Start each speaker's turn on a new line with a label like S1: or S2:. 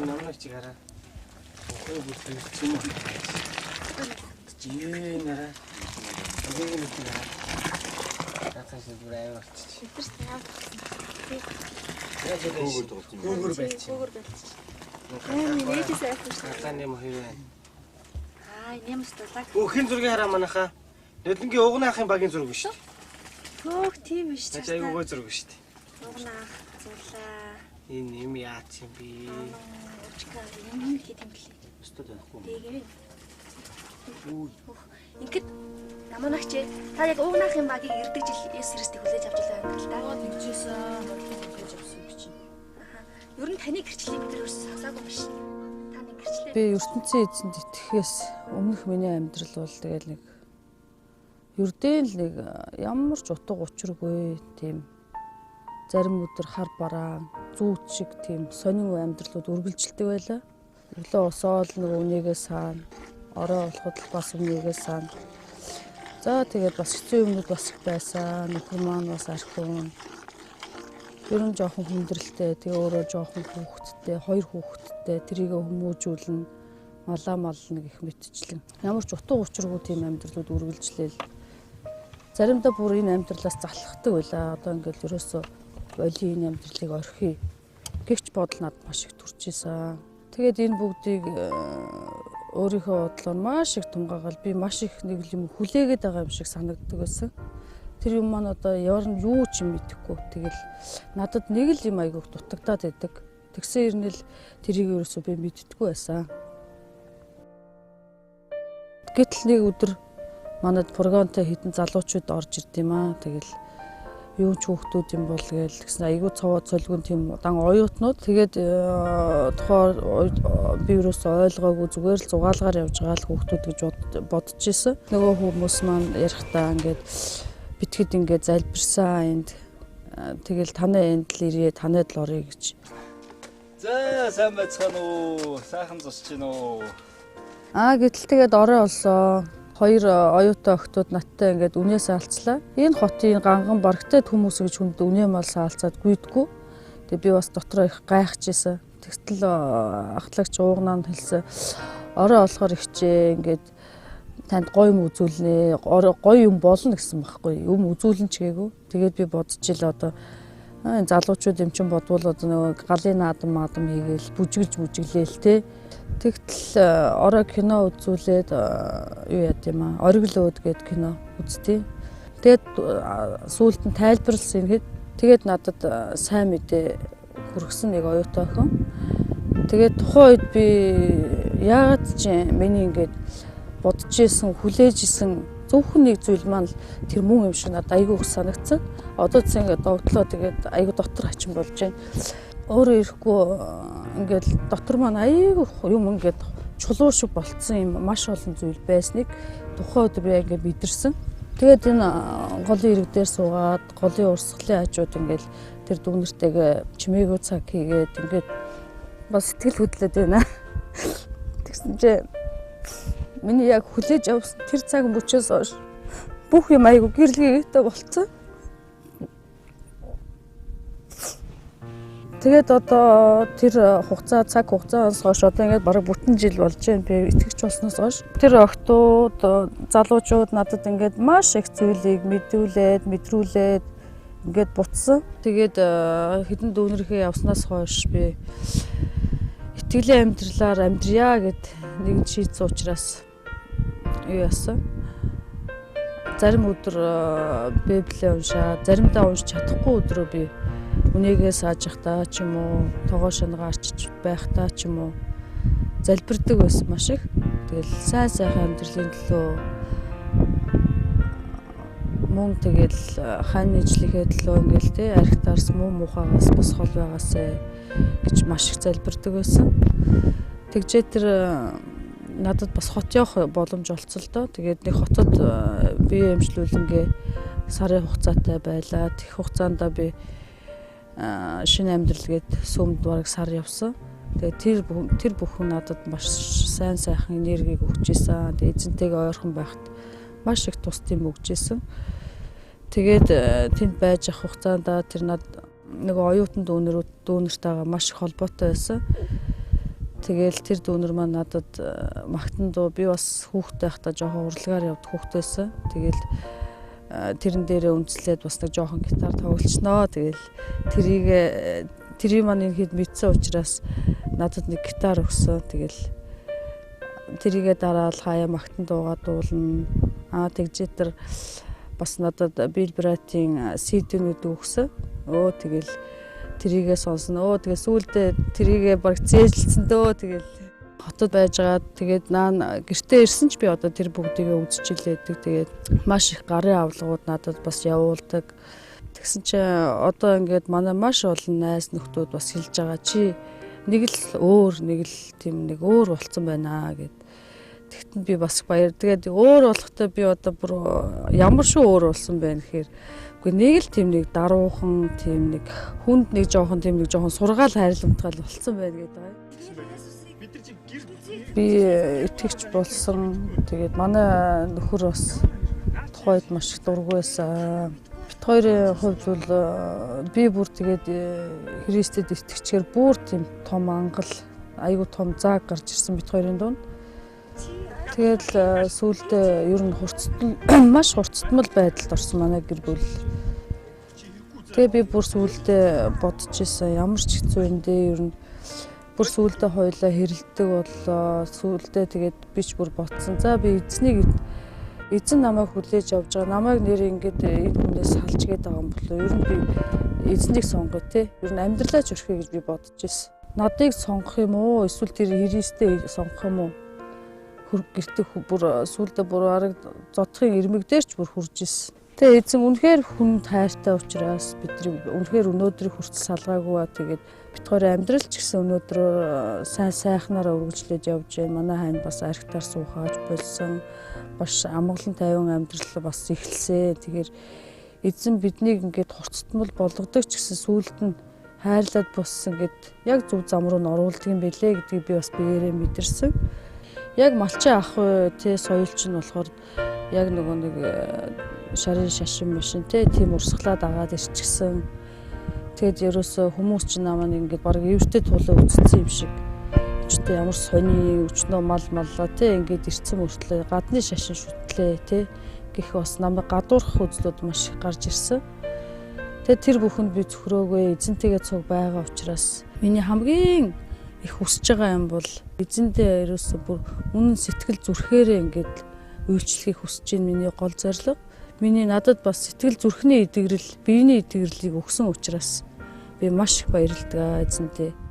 S1: Намнаг чиг хараа. Охой бүр зэрэг юм уу? Ээ нара. Нэг нэг нара. Наацаа шиг бүр аюу болчих.
S2: Бид нар яав болсон.
S1: Яаж
S3: Хөөгөр тоглож юм.
S1: Хөөгөр байлчих.
S2: Хөөгөр байлчих. Аа нээжээс айхгүй шүү.
S1: Галааны юм хоёр байна.
S2: Аа нэмс дулаг.
S1: Өхийн зургийг хараа манайхаа. Нөлөнгийн угны ахын багийн зураг биш үү?
S2: Хөөх тийм биш.
S1: Наач аюу гой зураг шүү дээ.
S2: Угнаах зулаа.
S1: Энэ юм яац юм бэ?
S2: Учка юм юм хийх юм бэлээ.
S3: Өстө танихгүй.
S2: Тэгээ. Үх. Ингээд наманагч та яг угнаахын багийг ирдэг жил Есүс Христийг хүлээж авч илаа юм л да.
S4: Аа тэгжсэн. Бодлого хүлээж авсан юм чинь.
S2: Аха. Ер нь таны гэрчлэлийг бид нар ерөөсөө сонсоогүй биш. Та нэг гэрчлээ.
S5: Би ертөнцийн эзэнд итгэхээс өмнөх миний амьдрал бол тэгэл нэг ердийн л нэг ямар ч утга учиргүй тийм зарим өдөр хар бараан зүүт шиг тийм сонин амьдралууд үргэлжилдэг байлаа. Өглөө босоод нэг үнийгээ саана, орой болоход л бас үнийгээ саана. За тэгээд бас хэцүү юмнууд бас их байсан. Нөхөр маань бас архиун. Ер нь жоохон хүндрэлтэй, тэгээ өөрөө жоохон хүүхэдтэй, хоёр хүүхэдтэй, тэрийг хүмүүжүүлнэ, малаа мална гэх мэтчлэн. Ямар ч утга учиргүй тийм амьдралууд үргэлжлээл. Заримдаа бүр энэ амьдралаас залхахдаг байлаа. Одоо ингээл ерөөсөө боли энэ амьдралыг орхиё гэгч бодол надад маш их төрж исэн. Тэгээд энэ бүгдийг өөрийнхөө бодлоор маш их тунгаагаал би маш их нэг юм хүлээгээд байгаа юм шиг санагддаг байсан. Тэр юм маань одоо ямар нь юу ч юм мэдэхгүй. Тэгэл надад нэг л юм айгүйх дутагдаад байдаг. Тэгсэн ирнэл тэрийг ерөөсөө би мэддэггүй байсан. Гэтэл нэг өдөр манад фургонтой хитэн залуучууд орж ирд юм аа. Тэгэл юу ч хүүхдүүд юм бол гээл тэгсэн айгүй цовоо цолгүн тийм дан оюутнууд. Тэгээд тухайн би ерөөсөө ойлгоогүй зүгээр л зугаалгаар явж байгаа л хүүхдүүд гэж бодож исэн. Нөгөө хүмүүс маань ярихдаа ингээд битгэд ингээд залбирсан энд тэгэл танай энд л ирээ танайд л орё гэж.
S3: За сайн байцгаана уу? Сайхан зусч гин үү?
S5: Аа гэтэл тэгээд орой олсоо. Хоёр оюутан охтууд надтай ингээд үнээс алцлаа. Энэ хотын ганган барагтай хүмүүс гэж хүнд үнэ мал саалцаад гүйдэггүй. Тэгээ би бас дотроо их гайхажсэн. Тэгтэл ахлагч уугнаа нь хэлсэн. Орой олохоор ихчээ ингээд танд гоё юм үзүүлнэ. Гоё юм болно гэсэн байхгүй. Юм үзүүлэн ч гээгүй. Тэгээд би бодож ил одоо энэ залуучууд юм чинь бодвол одоо нөгөө галын наадам маадам хийгээл бүжиглж бүжиглээл те. Тэгтэл орой кино үзүүлээд юу яд юм аа оргил өөд гээд кино үзтий. Тэгээд сүүлд нь тайлбарласан ихэд тэгээд надад сайн мэдээ хүргэсэн нэг оюутан охин. Тэгээд тухайн үед би яагаад ч миний ингээд бодож исэн хүлээж исэн зөвхөн нэг зүйл маань тэр мөн юм шиг надад айгүй их санагдсан. Одоо ч ингээд довтлоо тэгээд айгүй дотор хачин болж байна. Өөрөө ирэхгүй ингээд дотор маань айгүй юм ингээд чулуу шиг болцсон юм маш олон зүйл байсныг тухайн өдөр би ингээд мэдэрсэн. Тэгээд энэ голын ирэг дээр суугаад голын урсгалын хажууд ингээд тэр дүүнертэйгээ чимээгүй цаг хийгээд ингээд бас сэтгэл хөдлөд байна. Тэгсэн чинь миний яг хүлээж авсан тэр цаг мөчөөс хойш бүх юм айгүй гэрэлгээтэй болцсон. Тэгээд одоо тэр хугацаа цаг хугацаанаас хойш одоо ингээд бараг бүтэн жил болж байна. Би итгэгч болсноос хойш тэр охтууд залуучууд надад ингээд маш их зүйлийг мэдүүлээд мэдрүүлээд ингээд бутсан. Тэгээд хэдэн дүүнерхээ явснаас хойш би итгэлийн амьдралаар амьдрья гэд нэгэн шийдсэн учраас юу яасан. Зарим өдөр Библийг уншаад, заримдаа уншиж чадахгүй өдрөө би үнийгээ саажихтаа ч юм уу, тогоо шингаа арчиж байхдаа ч юм уу залбирдаг байсан маш их. Тэгэл сайн сайхан амьдралын төлөө мөн тэгэл хань нийжлэхээ төлөө ингээл те архитаарс муу муухайгаас бас хол байгаасай гэж маш их залбирдаг байсан. Тэгжээ тэр надад бас хот явах боломж олцсон л доо. Тэгээд нэг хотод бие эмчлүүлэнгээ сарын хугацаатай байлаа. Тэгэх хугацаанд би шинэ амьдрал гээд сүмд бараг сар явсан. Тэгээд тэр бүхэн надад маш сайн сайхан энергийг өгч исэн. Тэгээд эзэнтэйгээ ойрхон байхад маш их тус тийм өгч исэн. Тэгээд тэнд байж авах хугацаанд тэр над нөгөө оюутан дүүнэртэйгээ маш их холбоотой байсан. Тэгэл тэр дүүнер маань надад магтан дуу би бас хүүхэд байхдаа жоохон урлагаар явдаг хүүхэд байсан. Тэгэл тэрэн дээрээ үндэслээд бас нэг жоохон гитар тоглолчноо. Тэгэл тэрийг тэрийг маань ихэд мэдсэн учраас надад нэг гитар өгсөн. Тэгэл тэрийгээ дараал хаяа магтан дуугаа дуулна. Аа тэгжээ тэр бас надад Bill Bright-ийн CD-нүүд өгсөн. Өө тэгэл тэрийгээ сонсно. Өө тэгээ сүүлдээ тэрийгээ баг зээжилсэн дөө. Тэгэл хотод байжгаад тэгээд наа гэртээ ирсэн ч би одоо тэр бүгдийг үзчихлээдэг. Тэгээд маш их гарын авлагууд надад бас явуулдаг. Тэгсэн чинь одоо ингээд манай маш олон найз нөхдүүд бас хэлж байгаа чи нэг л өөр нэг л тийм нэг өөр болцсон байна гэд. Тэгтэн би бас баяр. Тэгээд өөр болохтой би одоо бүр ямар шүү өөр болсон байна гэхээр үгүй нэг л тийм нэг даруухан тийм нэг хүнд нэг жоохон тийм нэг жоохон сургаал хайрламтгал болцсон байна гэдэг байгаа. Би итгэгч болсон. Тэгээд манай нөхөр бас тухайд маш их дургүй байсан. Бит хоёрын хувьд бол би бүр тэгээд Христэд итгэгчээр бүр тийм том ангал айгүй том зааг гарч ирсэн бит хоёрын дунд. Тэгэл сүүлдээ ер нь хурцтал маш хурцтмал байдалд орсон манай гэр бүл. Тэгээ би бүр сүүлдээ бодож исэн ямар ч хэцүү юм дээ ер нь бүр сүүлдээ хоёлаа хэрэлдэг боллоо. Сүүлдээ тэгээд би ч бүр ботсон. За би эзнийг эзэн намайг хүлээж авч байгаа. Намайг нэр ингээд энэ хүнээс салж гээд байгаа юм болоо. Ер нь би эзнийг сонгоё те. Ер нь амьдралаа ч өрхөе гэж би бодож исэн. Надыг сонгох юм уу? Эсвэл тэр Христээ сонгох юм уу? Гэртээ бүр сүүлдээ бүр арга зодхын ирмэг дээр ч бүр хурж исэн. Тэгээ эзэн үнэхээр хүн хайртай учраас бидний үнэхээр өнөөдрийг хүртэл салгаагүй. Тэгээд бит хоёрын амьдрал ч гэсэн өнөөдөр сайн сайхнаараа үргэлжлээд явж байна. Манай хань бас архитаар суухааж болсон. Бас амгалан тайван амьдрал бас эхэлсэн. Тэгэхээр эзэн биднийг ингээд хурцтмал болгодог ч гэсэн сүүлд нь хайрлаад бус ингээд яг зөв зам руу н оруулдаг юм бэлээ гэдгийг би бас биеэрээ мэдэрсэн. Яг малчин ах тий соёлч нь болохоор яг нөгөө нэг шарын шашин машин тий тийм урсгалаа дагаад ирчихсэн. Тэгээд ерөөсөө хүмүүс чинь намайг ингээд баг эвэртэй тулаа үтцсэн юм шиг. Өчтөө ямар сони өчнөө мал маллаа тий ингээд ирсэн мөртлөө гадны шашин шүтлээ тий гэх бас намайг гадуурхах үзлүүд маш их гарч ирсэн. Тэгээд тэр бүхэнд би зөвхөрөөгөө эзэнтэйгээ цуг байгаа учраас миний хамгийн их хүсэж байгаа юм бол эзэндээ ерөөсөө бүр үнэн сэтгэл зүрхээрээ ингээд үйлчлэхийг хүсэж байна миний гол зорилго. Миний надад бас сэтгэл зүрхний эдгэрэл, биений эдгэрлийг өгсөн учраас би маш их баярлалаа эзэндээ.